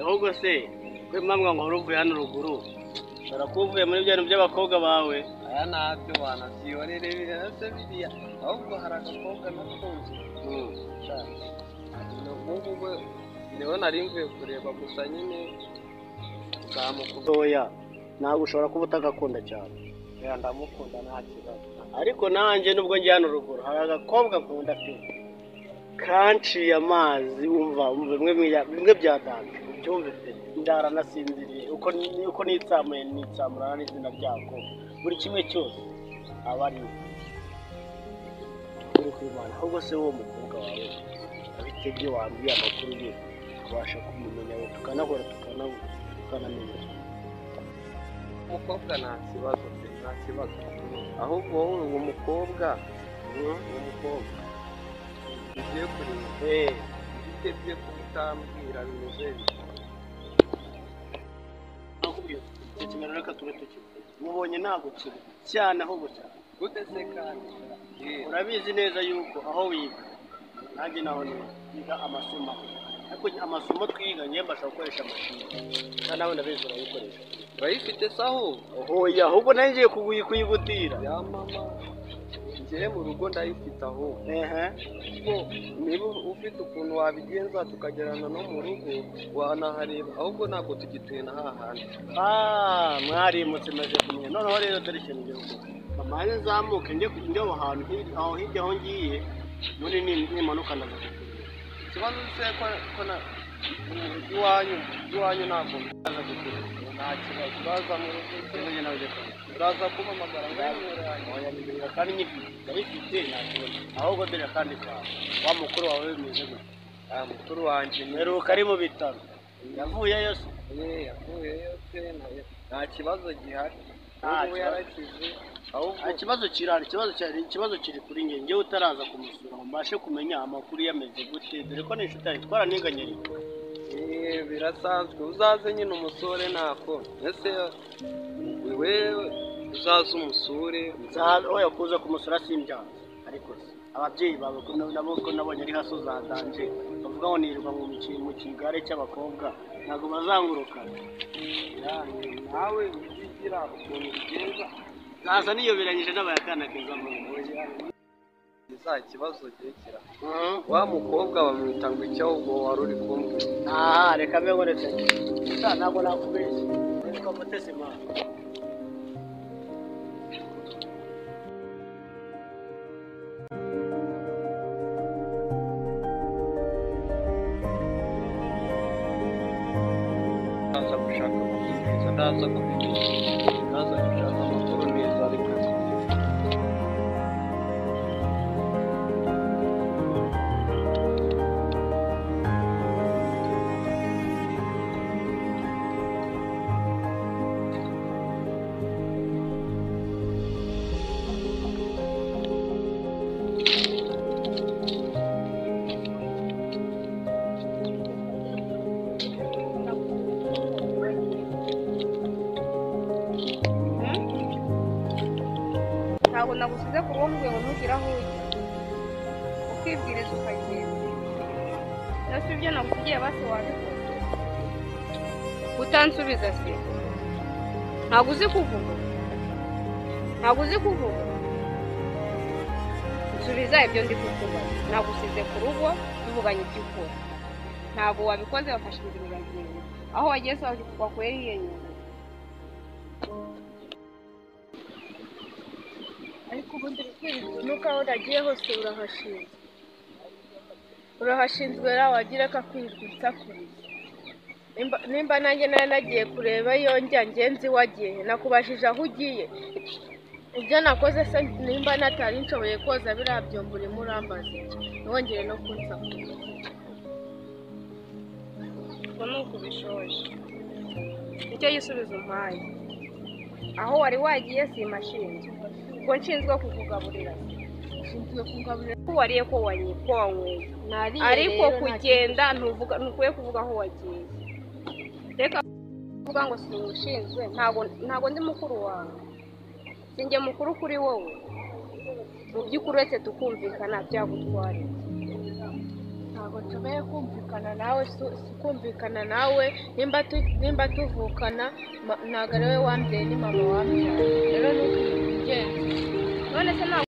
Ahubwo se kwe mpamwa ngo uruvuye hano ruguru ushobora kuba uvuye muri bya bintu by'abakobwa bawe. Aya ntabyo wanasihorere birasa biriya, ahubwo hari agakobwa nakunze ngubu niho nari mvuye kureba gusa nyine nzamukunda. Oya ntabwo ushobora kuba utagakunda cyane. Ndamukunda nta kibazo, ariko nanjye nubwo ngiye hano ruguru hari agakobwa nkunda pe kanciye amazi, umva bimwe bya danje ubyumve pe, ndaranasinziriye uko nitsamuye nitsamura n'izina ryako, buri kimwe cyose aba ari uri kwibana. Ahubwo se uwo mukobwa wawe abitebye wambwiye amakuru ye tukabasha kumumenya tukanahora tukanamenya. Umukobwa nta kibazo pe, nta kibazo. Ahubwo wowe uwo mukobwa ugiye kureba ibitebye kubitambwira bimeze bite? Reka tube tukibona mubonye ntabwo kibi cyane ahubwo cyane gute se kandi urabizi neza yuko aho wiga nanjye naho niga amasomo, ariko amasomo twiga njye mbasha gukoresha amashini kandi nawe ndabizi urayikoresha. Urayifite se ahubwo? Oya ahubwo nanjye ngiye kuyigutira ya mama, njye mu rugo ndayifite ahubwo. Niba ufite ukuntu wabigenza tukagerana no mu rugo wanahareba, ahubwo ntabwo tugituye na hahandi. Mwarimutse maze kumenya. Noneho rero dore ikintu ngiye gukora, kamanze nzamuke njye aho hantu aho hirya aho ngiye muri nimanuka ndaza kukureba. Ikibazo se ko na iwanyu ntabwo ndaza kukureba. Nta kibazo, uraza mu rugo uraza kumpamagara ngo nimero kandi nyifite ndayifite nta kibazo. Ahubwo dore kandi kawe wa mukuru wawe bimeze gute? Mukuru wanjye mperuka ari mu bitaro, yavuyeyo se? Yavuyeyo se, nta kibazo gihari, ubu yarakize. Nta kibazo kirahari, ikibazo kiri kuri njye, njyewe utaraza kumusura ngo mbashe kumenya amakuru yameze gute, dore ko n'inshuti yanjye twaraniganye. Birasanzwe uzaze nyine umusure ntako ese we uzaze umusure. Oya kuza kumusura simbyanze, ariko se ababyeyi bawe nabo ko nabonye ari haso za danje bavuga ngo nirirwa mu kigare cy'abakobwa ntabwo bazangurukana. Nawe uzigira ukuntu bigenza, nzaza niyoberanyije n'abayakana keza mu za kibazo gekira. Wa mukobwa bamwita ngo icyo ahubwo wari uri kumbwira. Reka mbe nkoretse ntabwo nakubeshya, nitwa Mutesi mama. Ndaza gushaka amakuru neza, ndaza kubimenya, ndaza gushaka amakuru neza ariko ntabwo nagusize ku rugo ngo ntugire aho ujya ukibwiriza ukagenda. Nasi ibyo nagusigiye basi wabikora utansubiza se? Ntabwo uzi kuvuga, ntabwo uzi kuvuga. Nsubiza ibyo ndi kukubaza. Nagusize ku rugo tuvuganye ibyo ukora, ntabwo wabikoze, wafashe inzira uragenda. Aho wagiye se wakuye iyihe nyungu? Ariko ubundi nuko aho nagiye hose urahashinze. Urahashinzwe ra wagira akakwirirwa unsakuriza. Nimba nanjye nari nagiye kureba iyo njya ngenzi wagiye nakubajije aho ugiye. Ibyo nakoze se nimba natari nshoboye koza biriya byombo urimo urambaza iki? Ntiwongere no kunsakuriza. Ubwo ni uko ubishoje. Nicyo gisubizo umpaye. Aho wari wagiye simashinzwe. Ubwo nshinzwe kukugaburira. Ushinzwe kungaburira. Ko wariye ko wanyweye. Nariye Ariko rero nta kugenda ntuvuga ntukwiye kuvuga aho wagiye. Reka kuvuga ngo simushinzwe ntago ndi mukuru wawe. Sinjye mukuru kuri wowe. Mu by'ukuri uretse tukumvikana byagutwara. Ntabwo nshoboye kumvikana nawe, si kumvikana nawe nimba tuvukana ntabwo ari wowe wambyaye ni mama wambyaye. Rero ntukwirirwe ugenza. None se ntabwo